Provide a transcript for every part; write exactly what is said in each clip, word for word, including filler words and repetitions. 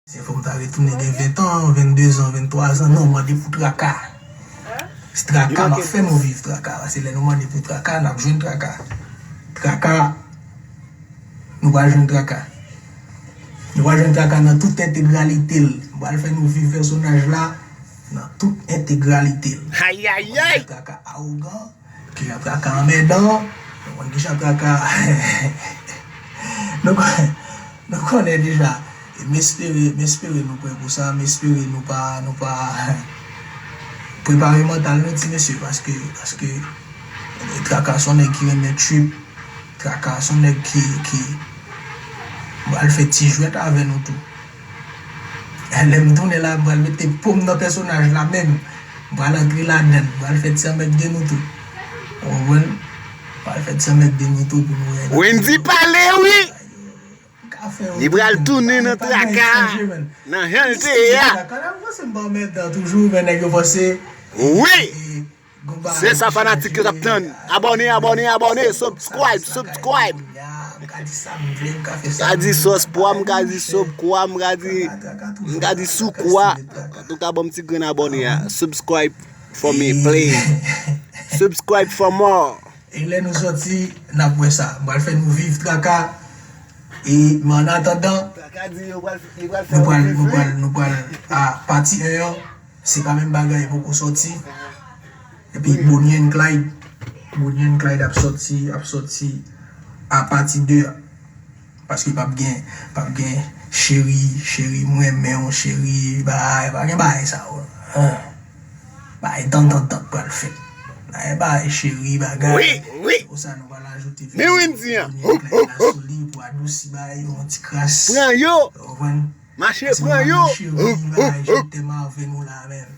Se fò m ta retounen gen ven tan, venndezan, venntwazan. Non, mande pou traka. Se traka, m ap fè nou viv traka. Paske lè nou mande pou traka, n ap jwenn traka. Traka, nou pral jwenn traka. Nou pral jwenn traka nan tout entegralite l. M pral fè nou viv pèsonaj la nan tout entegralite l. Ayayay! Traka awogan. Ki jan traka anmèdan, nou konn ki jan traka. Nou konn, nou konnen deja. E m espere, m espere nou prè pou sa, m espere nou pa, nou pa prepare mantal nou ti mesye, paske, paske traka se yon nèg ki renmen trip, traka se yon nèg ki, ki pral fè ti jwèt avè nou tou. Lè m tounen la, m pral mete po m nan pèsonaj la menm. M pral antre ladan l. M pral fè ti anmède nou tou. Ou konprann? M pral fè ti anmède nou tou pou nou wè. Wendy pale wi! Li pral tounen nan traka nan jan l te ye a. Traka la, m panse m pa anmède toujou, men nèg yo panse. Wi! Se sa fanatik yo t ap tann. Abòne, abòne, abòne, subscribe, subscribe. M ka di sa m vle, m ka fè sa m vle. M ka di sòs pwa, m ka di sòs kwa, m ka di, m ka di sou kwa. Antouka, ban m ti grenn abòne a. Subscribe for me, please. Subscribe for more. E lè nou sòti, n ap wè sa. M pral fè nou viv traka. E, men an atandan, nou pral, nou pral, nou pral, a, pati en an, se pa menm bagay, poko sòti. Epi Bonnie and Clyde, Bonnie and Clyde ap sòti, ap sòti a pati de a. Paske p ap gen, p ap gen cheri, cheri, m renmen w, cheri, bagay, pa gen bagay sa yo. Bagay tantantant pral fèt. Bagay, bagay cheri, bagay. Wi, wi. Konsa nou pral ajoute Bonnie and Clyde la sou li pou adousi bagay yo, yon ti kras. Pran yo. Ou konprann? Mache pran yo. Cheri, bagay, je t'aime avè nou la menm.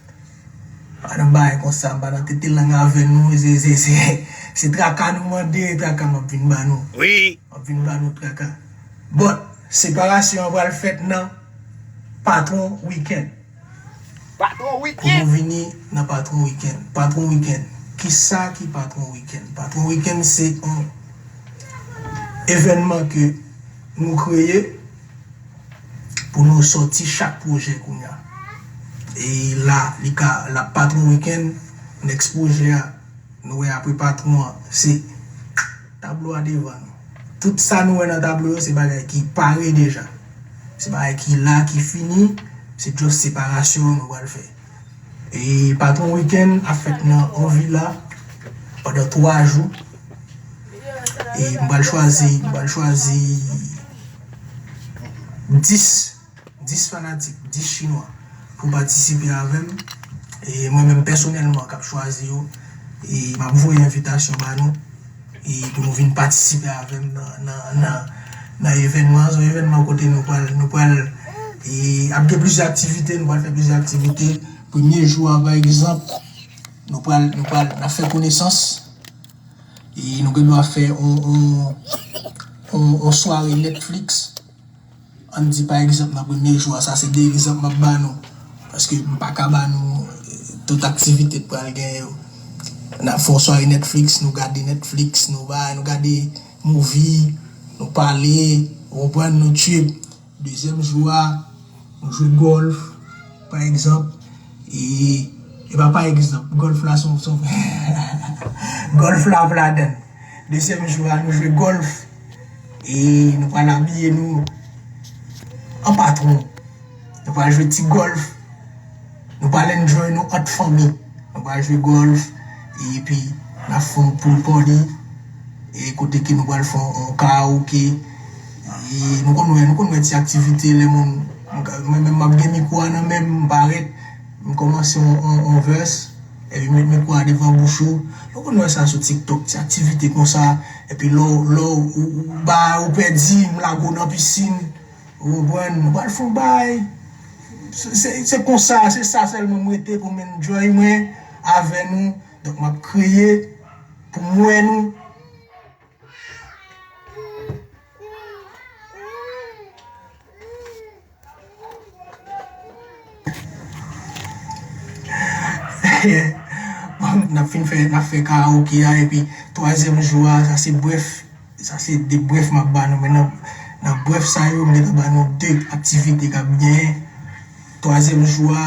Pa nan bagay konsa, m pa nan tete lang avè nou, se, se, se, se traka nou mande, e traka m ap vin ba nou. Wi. M ap vin ba nou traka. But, separasyon an pral fèt nan Patwon Weekend. Patwon Weekend. Pou nou vini nan Patwon Weekend. Patwon Weekend. Kisa ki Patwon Weekend? Patwon Weekend se yon evènman ke nou kreye pou nou sòti chak pwojè kounye a. E la, li ka, l ap Patwon Weekend, next pwojè a, nou wè apre patwon an, se tablo a devan nou. Tout sa nou wè nan tablo yo, se bagay ki pare deja. Se bagay ki la, ki fini, se just separasyon nou pral fè. E Patwon Weekend ap fèt nan yon vila pandan twa jou. E m pral chwazi, m pral chwazi dis, dis fanatik, dis chinwa pou patisipe avè m. E mwen menm pèsonèlman k ap chwazi yo. E m ap voye envitasyon ba nou. E pou nou vin patisipe avè m nan, nan, nan, nan evènman an. Se yon evènman kote nou pral, nou pral, e, ap gen plizyè aktivite, nou pral fè plizyè aktivite. Premye jou a, pa egzanp, nou pral, nou pral, n ap fè konesans. E nou gen dwa fè on, on, on, on sware Netflix. Ann di pa egzanp nan premye jou a, sa se de egzanp m ap ba nou. Paske m pa ka ba nou, eh, tout aktivite k pral genyen yo. N ap fè yon sware Netflix, nou gade Netflix, nou bay, nou gade movie, nou pale, ou konprann, nou trip. Dezyèm jou a, nou jwe gòlf, pa egzanp. E, e pa pa egzanp, gòlf la se yon, se yon, gòlf la ap ladan l. Dezyèm jou a, nou jwe gòlf. E nou pral abiye nou an patwon. Nou pral jwe ti gòlf. Nou pral enjoy nou ant fanmi. Nou pral jwe gòlf. Epi n ap fè yon pool party. E kote ke nou pral fè yon, yon karaoke. E nou konn wè, nou konn wè ti aktivite lè moun, mwen menm m ap gen mikwo a nan men m, m parèt, m kòmanse yon, yon, yon verse. Epi m met mikwo a devan bouch ou. Nou konn wè sa sou TikTok, ti aktivite konsa. Epi lè w, lè w, ou, ou ba, ou pèdi, m lage w nan pisin. Ou konprann? Nou pral fè yon bagay. Se, se, se konsa, se sa sèlman m rete pou m enjoy mwen avè nou. Donk, m ap kreye pou m wè nou. Bon, n ap fin fè, n ap fè karaoke a, epi twazyèm jou a, sa se brèf, sa se de brèf m ap ba nou, men nan, Nan brèf sa yo, m gentan ba nou de aktivite k ap genyen. Twazyèm jou a,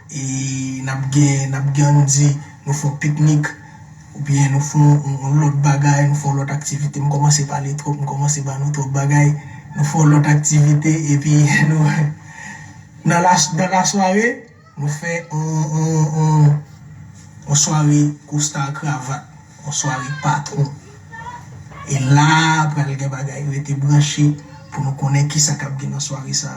e n ap gen, n ap gen, ann di, nou fè yon piknik, oubyen nou fè yon, yon, yon lòt bagay, nou fè yon lòt aktivite. M kòmanse pale twòp, m kòmanse ba nou twòp bagay. Nou fè yon lòt aktivite, epi nou, nan la, nan lasware, nou fè yon, yon, yon, yon sware kosta kravat, yon sware patwon. E la, pral gen bagay, rete branche pou nou konnen kisa k ap gen nan sware sa.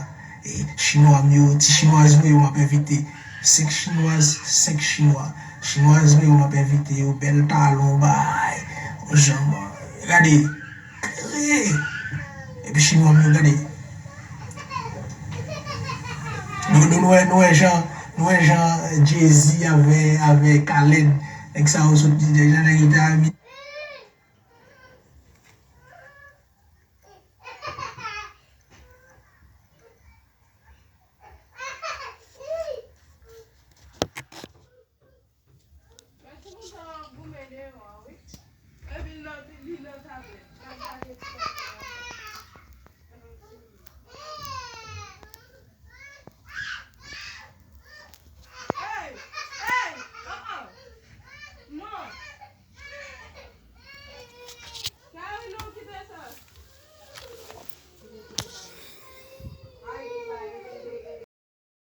E chinwa m yo, ti chinwaz mwen yo, m ap envite. Senk chinwaz, senk chinwa. Chinwaz mwen yo, m ap envite yo, bèl talon, bay, yon jan, gade, klere. Epi chinwa m yo, gade. Nou, nou, nou wè, nou wè jan, nou wè jan Jay-Z avè, avè Khaled, nèg sa yo sot, jan nèg yo te abi-,